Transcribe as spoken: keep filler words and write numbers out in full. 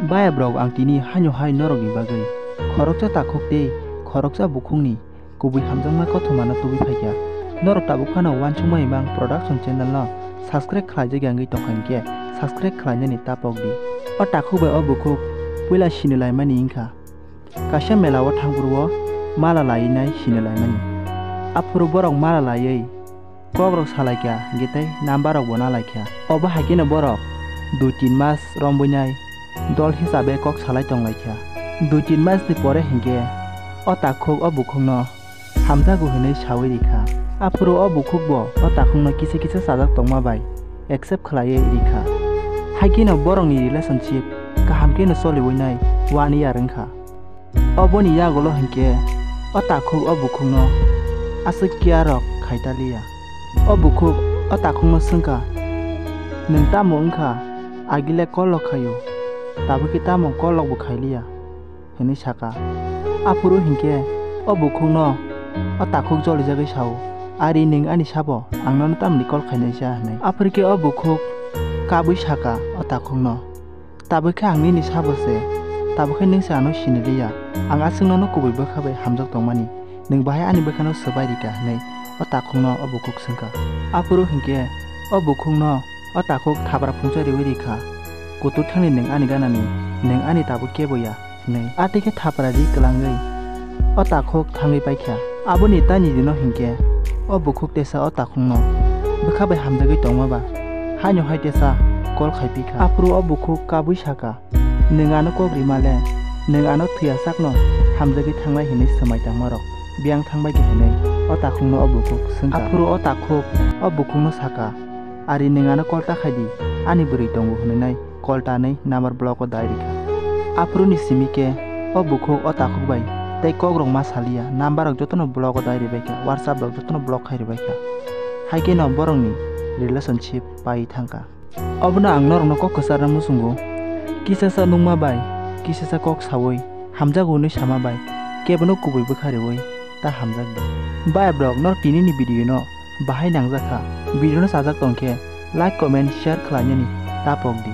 Baya borok, ang tini haino hai norokni bagwi khoroksa takhuk tei khoroksa bukhukni kubui hamjakma kothomano tubui phaikha. Norok tabuk phano Wansukmani Mang Production channel no subscribe khlaijak ya wngwi tongkha hinkhe subscribe khlainani ta pokdi. O takhuk bai o bukhuk puila sinilaimani wngkha. Kaisa mela o thangphuru o mala lainai sinilaimani. Aphuru borok mala laiwi kokrok salaikha, hinkhe tei number rokbo nalaikha. Obo haikheno borok dui tin mas rombuinai dol hisabe kok salai tonglaikha. Dui tin masni pore hinkhe o takhuk o bukhukno hamjago hinwi sawi rikha. Aphuru o bukhukbo o takhukno kisa kisa chajak tongma bai accept khlaiwi rikha. Haikheno borokni relationship kaham kheno choliwinai one year wngkha. Oboni yagulo hinkhe o takhuk o bukhukno aswk care rok khaitaliya. O bukhuk o takhukno swngkha, "Nwng tamo wngkha? Agile call rok khaio, tabukhe tamo call rokbo khailiya?" hinwi saka. Aphuru hinkhe o bukhukno o takhuk jolijagwi sao, "Ari, nwng ani sabo, ang nono tamni call khainaisa?" hinwi. Aphuru khe o bukhuk kabui saka o takhukno, "Tabukhe ang nini sabo se, tabukhe nwng se ano siniliya. Ang aswk nono kubui bwkha bai hamjak tongmani, nwng bahai ani bwkhano swbai rika?" hinwi o takhukno o bukhuk swngkha. Aphuru hinkhe o bukhukno o takhuk thapra phungsa riwi rikha, "Kutur thangni nwng ani ganani, nwng ani tabuk kebo ya," hinwi. Atwi khe thapra ri kwlangwi o takhuk thangwi paikha. Aboni tani dino hinkhe o bukhuk tesa o takhukno bwkha bai hamjagwi tongma ba haino hai tesa call khai pikha. Aphuru o bukhuk kabui saka, "Nwng ano kok rima le, nwng ano thwiya sakno hamjagwi thangnai hinwi swmai tangmarok biyang thangbai di?" hinwi o takhukno o bukhuk swngkha. Aphuru o takhuk o bukhukno saka, "Ari, nwng ano call ta khai di, ani bwrwi tongo," hinwi nai call tanwi number block o dai rikha. Aphuru ni simi khe o bukhuk o takhuk bai tei kok rok ma saliya, number rok jotono block o dai ribaikha, WhatsApp rok jotono block khai ribaikha. Haikheno borokni relationship pai thangkha. Obono ang norokno kok kwcharna muchungo, kisasa nukma bai, kisasa kok sawi, hamjago hwnwi sama bai, kebono kubui bwkha riwi ta hamjakdi. Baya borok, norok tinini video no bahai nangjakha, video no chajak tongkhe like, comment, share khlainani ta pokdi.